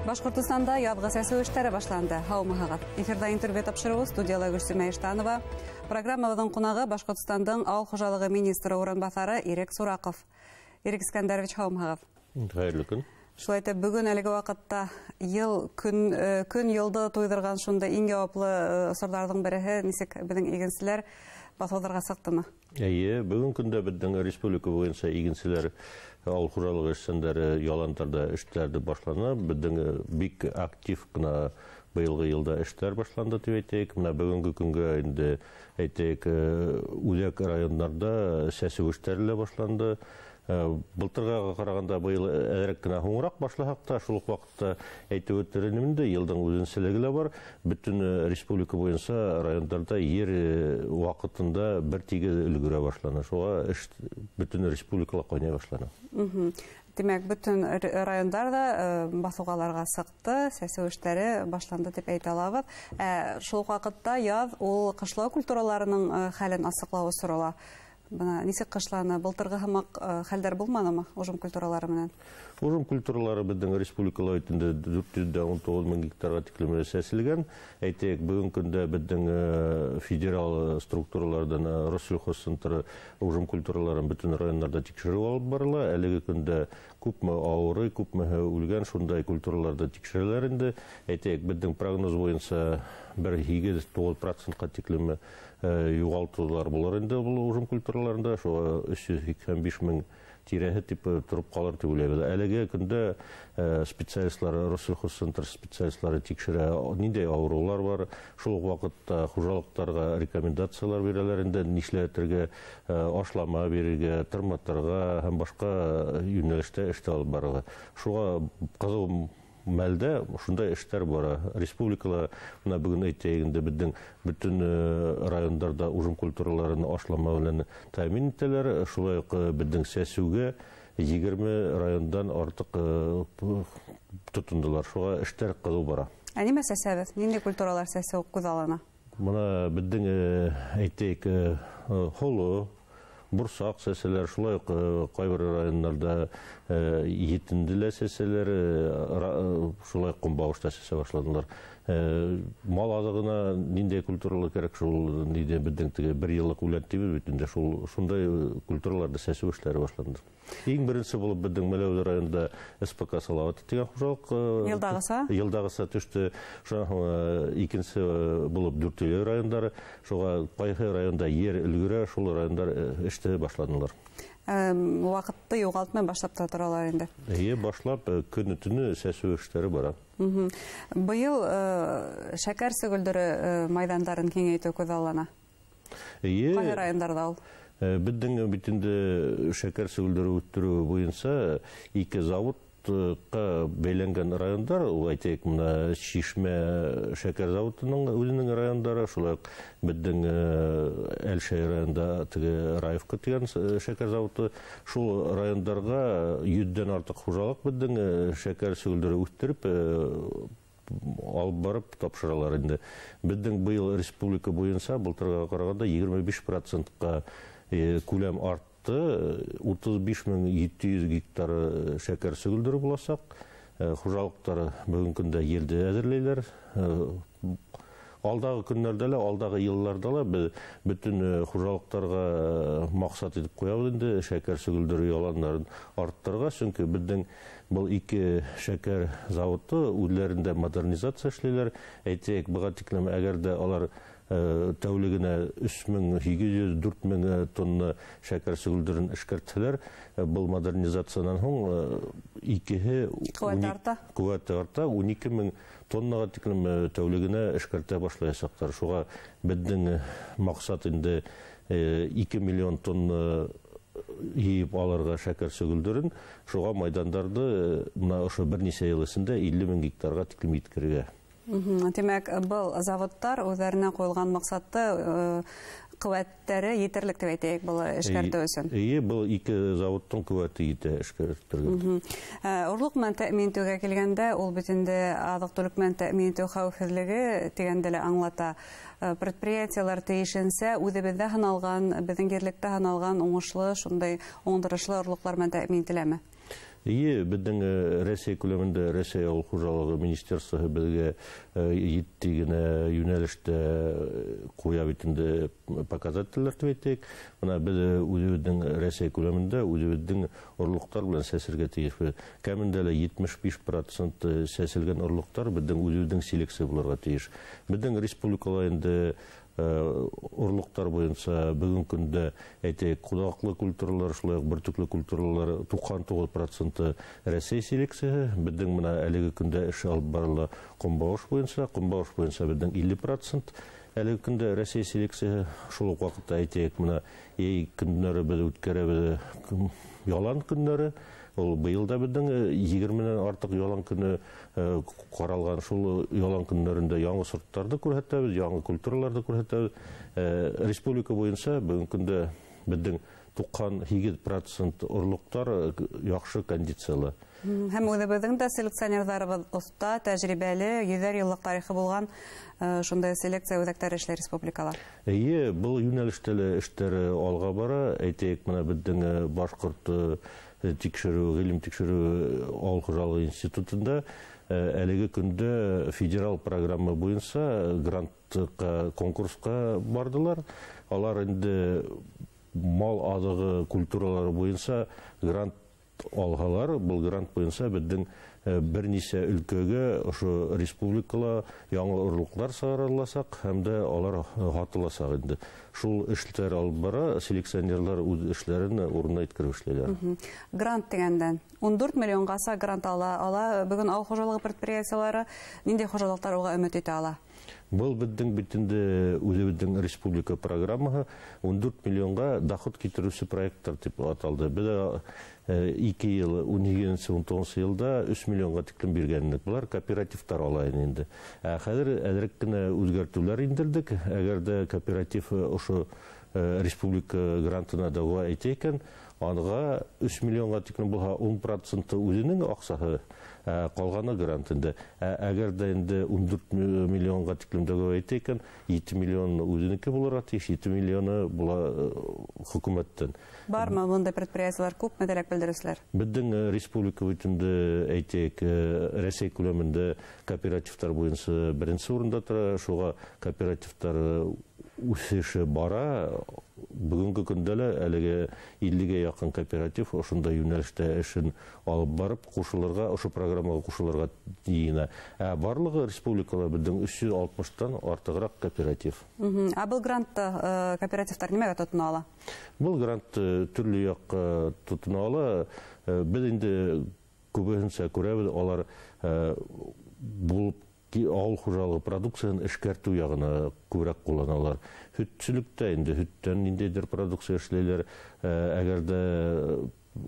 Башҡортостанда яҙғы сәсеү эштәре башланды. Һаумыһығыҙ. Эфирҙа интервью тапшырыуы, студияла Гөлсөмә Иштанова. Программабыҙҙың ҡунағы Башҡортостандың ауыл хужалығы министры урынбаҫары Ирек Сураков. Ирек Искәндәрович, һаумыһығыҙ. Хәйерле көн. Шулай итеп, бөгөн әлеге ваҡытта йыл көн, көн йылды туйҙырған шундай иң яуаплы осорҙарҙың береһе, нисек беҙҙең игенселәр баҫыуҙарға сыҡтымы? Эйе, бөгөн көндә беҙҙең республика буйынса игенселәр, ауыл хужалығы эшсәндәре яландарҙа эштәрҙе башлана. Беҙҙең бик актив ҡына быйылғы йылда эштәр башланды тип әйтәйек. Бына бөгөнгө көнгә инде әйтәйек, үҙәк райондарҙа сәсеү эштәре лә башланды. Былтырға ҡарағанда быйыл әҙерәк кенә һуңыраҡ башлаһаҡ та, шул уҡ ваҡытта әйтеп үтер инем инде, йылдың үҙенсәлеге лә бар. Бөтөн республика буйынса райондарҙа ер ваҡытында бер тигеҙ өлгөрә башланы. Шуға эш бөтөн республикала ҡайнай башланы. Тимәк, бөтөн райондар ҙа баҫыуғаларға сыҡты, сәсеү эштәре башланды тип әйтә алабыҙ. Шул уҡ ваҡытта яҙ ул ҡышлау культураларының хәлен асыҡлау осоро ла. Бына нисек ҡышланы, былтырғы һымаҡ хәлдәр булманымы ужым культуралары менән? Ужым культуралары беҙҙең республикала бит инде 419 мең гектарға тиклем сәселгән. Әйтәйек, бөгөн көндә беҙҙең федерал структураларҙан Россельхозцентры ужым культураларын бөтөн райондарҙа тикшереү алып барыла. Әлеге көндә күпме ауырый, күпме үлгән, шундай культураларҙы тикшерәләр инде. Әйтәйек, беҙҙең прогноз буйынса бер һигеҙ-туғыҙ процентҡа тиклем юғалтыулар булыр инде был ужым культураларында. Шуға 385 мең тирәһе тип тороп ҡалыр тип уйлайбыҙ. Әлеге көндә специалистлар, Россельхозцентр специалистлары тикшерә, ниндәй ауырыулар бар. Шул уҡ ваҡытта хужалыҡтарға рекомендациялар бирәләр инде, нишләтергә, ашлама бирергә, тырматырға һәм башҡа йүнәлештә эштә алып барырға. Шуға ҡыҙыу мәлдә шундай эштәр бара. Республикала бына бөгөн әйтәйек инде, беҙҙең бөтөн райондарҙа ужым культураларын ашлама менән тәьмин итәләр. Шулай уҡ беҙҙең сәсеүгә 20 райондан артыҡ тотондолар. Шуға эштәр ҡыҙыу бара. Ә нимә сәсәбеҙ? Ниндәй культуралар сәсеү күҙаллана? Бына беҙҙең әйтәйек, һоло, бурсаҡ сәсәләр, шулай уҡ ҡайбер райондарҙа етенде лә сәсәләр, шулай уҡ ҡомбауышта сәсә башланылар. Мал аҙығына ниндәй культуралар кәрәк, шул ниндәй беҙҙең теге бер йыллыҡ үлән тибеҙ бит инде, шул шундай культураларҙы сәсеү эштәре башланды. Иң беренсе булып беҙҙең Мәләүез районында СПК Салават тигән хужалыҡ Йылдағыса? Йылдағыса төштө. Шунан һуң икенсе булып Дүртөйлө райондары, шуға ҡайһы районда ер өлгөрә, шул райондар эште башланылар. Ваҡытты юғалтмай башлап та торалар инде. Эйе, башлап көнө-төнө сәсеү эштәре бара. Быйыл шәкәр сөгөлдөрө майҙандарын киңәйтеү күҙаллана. Эйе. Ҡайһы райондарҙа ул? Беҙҙең бит инде шәкәр сөгөлдөрө үҫтереү буйынса ике заводҡа бәйләнгән райондар, ул әйтәйек, бына Шишмә шәкәр заводының үҙенең райондары, шулай уҡ беҙҙең Әлшәй районында теге Раевка тигән шәкәр заводы, шул райондарға йөҙҙән артыҡ хужалыҡ беҙҙең шәкәр сөгөлдөрө үҫтереп алып барып тапшыралар инде. Беҙҙең быйыл республика буйынса былтырға ҡарағанда егерме биш процентҡа күләм артты, утыҙ биш мең ете йөҙ гектар шәкәр сөгөлдөрө буласаҡ. Хужалыҡтар бөгөнгө көндә елде әҙерләйләр. Алдағы көннәрҙә лә, алдағы йылларҙа ла беҙ бөтөн хужалыҡтарға маҡсат итеп ҡуябыҙ инде шәкәр сөгөлдөрө яландарын арттырырға, сөнки беҙҙең был ике шәкәр заводы үҙләрендә модернизация эшләйләр. Әйтәйек, быға тиклем әгәр дә алар тәүлегенә өс мең һигеҙ йөҙ, дүрт мең тонна шәкәр сөгөлдөрөн эшкәртһәләр, был модернизациянан һуң икеһе Ҡеүәте арта. Ҡеүәте арта, ун ике мең тоннаға тиклем тәүлегенә эшкәртә башлаясаҡтар. Шуға беҙҙең маҡсат инде ике миллион тонна йыйып алырға шәкәр сөгөлдөрөн, шуға майҙандарҙы бына ошо бер нисә йыл эсендә илле мең гектарға тиклем еткерергә. Тимәк, был заводтар үҙҙәренә ҡуйылған маҡсатты ҡеүәттәре етерлек тип әйтәйек был эшкәртеү өсөн. Эйе, был ике заводтың ҡеүәте етә эшкәртергә. Орлоҡ менән тәьмин итеүгә килгәндә, ул бит инде аҙыҡ-түлек менән тәьмин итеү хәүефһеҙлеге тигәнде лә аңлата. Предприятиелар тейешенсә үҙебеҙҙә һаналған, беҙҙең ерлектә һаналған уңышлы, шундай уңдырышлы орлоҡлар менән тәьмин ителәме? Эйе, беҙҙең Рәсәй күләмендә Рәсәй ауыл хужалығы министерствоһы беҙгә етте генә йүнәлештә ҡуя бит инде показателдәр тип әйтәйек. Бына беҙ үҙебеҙҙең Рәсәй күләмендә үҙебеҙҙең орлоҡтар белән сәсергә тейешбеҙ. Кәмендә лә 75% сәселгән орлоҡтар беҙҙең үҙебеҙҙең селекция булырға тейеш. Беҙҙең республикала инде орлоҡтар буйынса бөгөн көндә әйтәйек, ҡуҙаҡлы культуралар, шулай уҡ бөртөклө культуралар 99% Рәсәй селекцияһы. Беҙҙең бына әлеге көндә эш алып барыла ҡомбауыш буйынса, ҡомбауыш буйынса беҙҙең 50% әлеге көндә Рәсәй селекцияһы. Шул уҡ ваҡытта әйтәйек, бына йәй көндәре беҙ үткәрәбеҙ ялан көндәре. Ул быйыл да беҙҙең 20-нән артыҡ ялан көнө ҡаралған. Шул ялан көндәрендә яңы сорттарҙы күрһәтәбеҙ, яңы культураларҙы күрһәтәбеҙ. Республика буйынса бөгөнгө көндә беҙҙең 98% орлоҡтар яҡшы кондициялы. Һәм үҙебеҙҙең дә селекционерҙарыбыҙ оҫта, тәжрибәле, йөҙәр йыллыҡ тарихы булған шундай селекция үҙәктәре эшләй республикала. Эйе, был йүнәлештә лә эштәр алға бара. Әйтәйек, бына беҙҙең башҡорт тикшереү, ғилем тикшереү ауыл хужалығы институтында әлеге көндә федерал программа буйынса грантҡа, конкурсҡа бардылар. Алар инде мал аҙығы культуралары буйынса грант алһалар, был грант буйынса беҙҙең бер нисә өлкәгә ошо республикала яңы орлоҡтар сығарыласаҡ һәм дә алар һатыласаҡ инде. Шул эштәр алып бара, селекционерлар үҙ эшләрен урынына еткереп эшләйләр. Грант тигәндән 14 миллионғаса грант ала бөгөн ауыл хужалығы предприятиелары ниндәй хужалыҡтар уға өмөт итә ала? Был беҙҙең бит инде үҙебеҙҙең республика программаһы 14 миллионға доход килтереүсе проекттар тип аталды. Беҙ 2 йыл, 18-19 йылда 3 миллионға тиклем биргән инек. Былар кооперативтар ала инде. Хәҙер әҙерәк кенә үҙгәртеүләр индерҙек. Әгәр ҙә кооператив ошо республика грантына дәғүә итә икән, анға 3 миллионға тиклем булһа 10% үҙенең аҡсаһы, ҡалғаны грант инде. Әгәр ҙә инде 14 миллионға тиклем дәғүә итә икән, 7 миллион үҙенеке булырға тейеш, 7 миллионы була хөкүмәттән. Бармы бындай предприятиелар, күпме теләк белдереүселәр? Беҙҙең республика бит инде, әйтәйек, Рәсәй күләмендә кооперативтар буйынса беренсе урында тора. Шуға кооперативтар үҫеше бара. Бөгөнгө көндә лә әлеге 50-гә яҡын кооператив ошондай йүнәлештә эшен алып барып, ҡушылырға, ошо программаға ҡушылырға йыйына. Ә барлығы республикала беҙҙең 360-тан артығыраҡ кооператив. Ә был грантты кооперативтар нимәгә тотона ала? Был грант төрлө яҡҡа тотона ала. Беҙ инде күбеһенсә күрәбеҙ, алар булып ауыл хужалығы продукцияһын эшкәртеү яғына күберәк ҡулланалар. Һөтсөлөктә инде һөттән ниндәйҙер продукция эшләйләр. Әгәр ҙә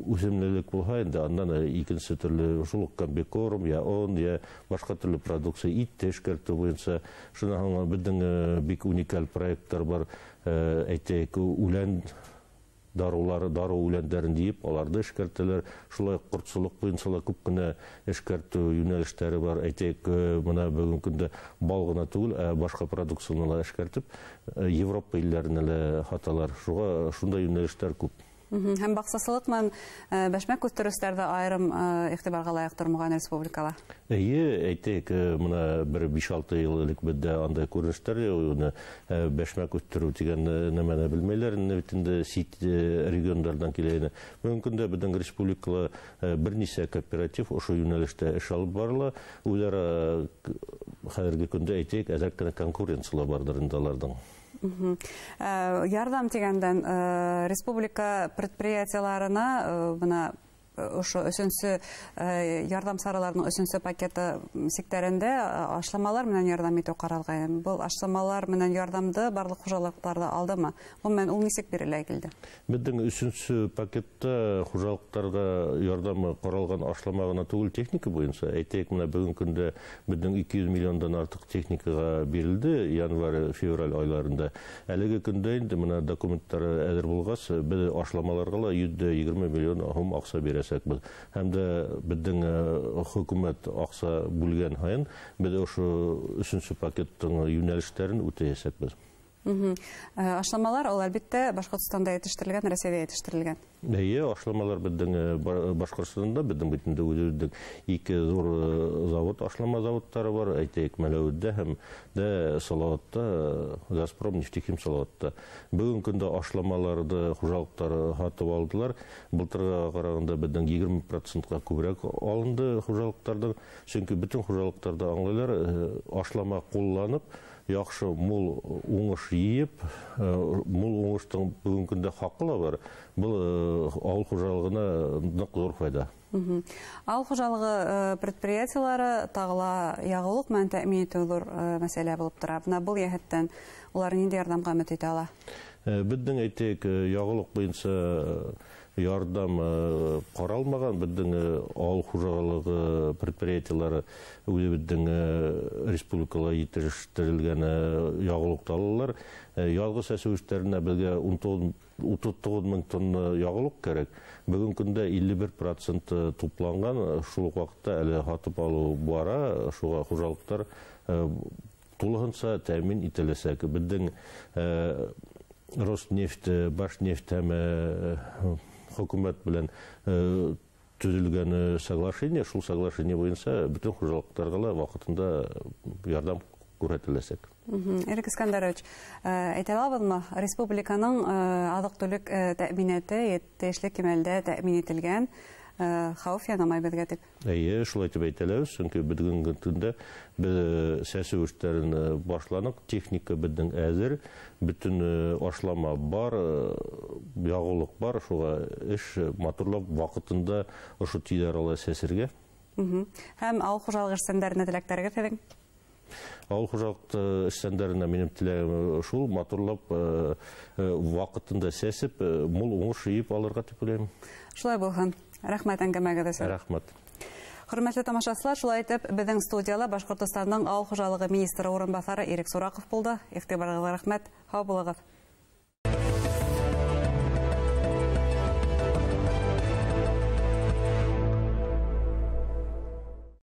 үҫемлелек булһа, инде андан икенсе төрлө шул уҡ комбикорм, я он, я башҡа төрлө продукция, итте эшкәртеү буйынса. Шунан һуң беҙҙең бик уникаль проекттар бар. Әйтәйек, үлән дарулары, дару үләндәрен йыйып, аларҙы эшкәртәләр. Шулай уҡ ҡортсолоҡ буйынса ла күп кенә эшкәртеү йүнәлештәре бар. Әйтәйек, бына бөгөнгө көндә бал ғына түгел, ә башҡа продукцияны ла эшкәртеп, Европа илдәренә лә һаталар. Шуға шундай йүнәлештәр күп. Һәм баҡсасылыҡ менән бәшмәк үҫтереүселәр ҙә айырым иғтибарға лайыҡ тормаған республикала. Эйе, әйтәйек, бына бер 5-6 йыл элек беҙҙә андай күренештәр юҡ ине. Бәшмәк үҫтереү тигән нәмәне белмәйләр, инде бит инде сит региондарҙан килә ине. Бөгөнгө көндә беҙҙең республикала бер нисә кооператив ошо йүнәлештә эш алып барыла. Үҙара хәҙерге көндә әйтәйек, әҙерәк кенә конкуренция барҙыр инде аларҙың. Ярҙам тигәндән, республика предприятиеларына бына ошо өсөнсө ярҙам сараларының өсөнсө пакеты сиктәрендә ашламалар менән ярҙам итеү ҡаралған. Был ашламалар менән ярҙамды барлыҡ хужалыҡтар ҙа алдымы? Ғөмүмән, ул нисек бирелә килде? Беҙҙең өсөнсө пакетта хужалыҡтарға ярҙам ҡаралған ашлама ғына түгел, техника буйынса. Әйтәйек, бына бөгөнгө көндә беҙҙең 200 миллиондан артыҡ техникаға бирелде январь, февраль айларында. Әлеге көндә инде бына документтары әҙер булғас, беҙ ашламаларға ла 120 миллион һум аҡса бирәсәкбеҙ. Һәм дә беҙҙең хөкүмәт аҡса бүлгән һайын беҙ ошо өсөнсө пакеттың йүнәлештәрен үтәйәсәкбеҙ. Ашламалар ул әлбиттә Башҡортостанда етештерелгән, Рәсәйҙә етештерелгән. Эйе, ашламалар беҙҙең Башҡортостанда, беҙҙең бит инде үҙебеҙҙең ике ҙур завод, ашлама заводтары бар, әйтәйек, Мәләүеҙҙә һәм дә Салауатта, Газпром нефтехим Салауатта. Бөгөн көндә ашламаларҙы хужалыҡтар һатып алдылар. Былтырға ҡарағанда беҙҙең 20%-ға күберәк алынды хужалыҡтарҙан, сөнки бөтөн хужалыҡтарҙа аңлайлар, ашлама ҡулланып, яҡшы мул уңыш йыйып, мул уңыштың бөгөнгө көндә хаҡы ла бар. Был ауыл хужалығына ныҡ ҙур файда. Ауыл хужалығы предприятиелары тағы ла яғыулыҡ менән тәьмин итеү ҙур мәсьәлә булып тора. Бына был йәһәттән улар ниндәй ярҙамға өмөт итә ала? Беҙҙең, әйтәйек, яғыулыҡ буйынса ярҙам ҡаралмаған. Беҙҙең ауыл хужалығы предприятиелары үҙебеҙҙең республикала етештерелгән яғыулыҡты алалар. Яҙғы сәсеү эштәренә беҙгә 39 мең тонна яғыулыҡ кәрәк. Бөгөн көндә 51% тупланған. Шул уҡ ваҡытта әле һатып алыу бара, шуға хужалыҡтар тулыһынса тәьмин ителәсәк. Беҙҙең Роснефть, Башнефть һәм хөкүмәт белән төҙөлгән соглашение, шул соглашение буйынса бөтөн хужалыҡтарға ла ваҡытында ярҙам күрһәтеләсәк. Ирек Искәндәрович, әйтә алабыҙмы, республиканың аҙыҡ-түлек тәьминаты тейешле кимәлдә тәьмин ителгән, хәүеф янамай беҙгә тип? Эйе, шулай тип әйтәләбеҙ, сөнки бөгөнгө көндә беҙ сәсеү эштәрен башланыҡ, техника беҙҙең әҙер, бөтөн ашлама бар, яғыулыҡ бар, шуға эш матурлап ваҡытында ошо тиҙ арала сәсергә. Һәм ауыл хужалығы эшсәндәренә теләктәрегеҙ һеҙҙең? Ауыл хужалыҡ эшсәндәренә минең теләгем шул, матурлап ваҡытында сәсеп, мул уңыш йыйып алырға тип уйлайым. Шулай булһын. Рәхмәт әңгәмәгеҙ өсөн. Рәхмәт. Хөрмәтле тамашасылар, шулай итеп, беҙҙең студияла Башҡортостандың ауыл хужалығы министры урынбаҫары Ирек Сураков булды. Иғтибарығыҙға рәхмәт. Һау булығыҙ.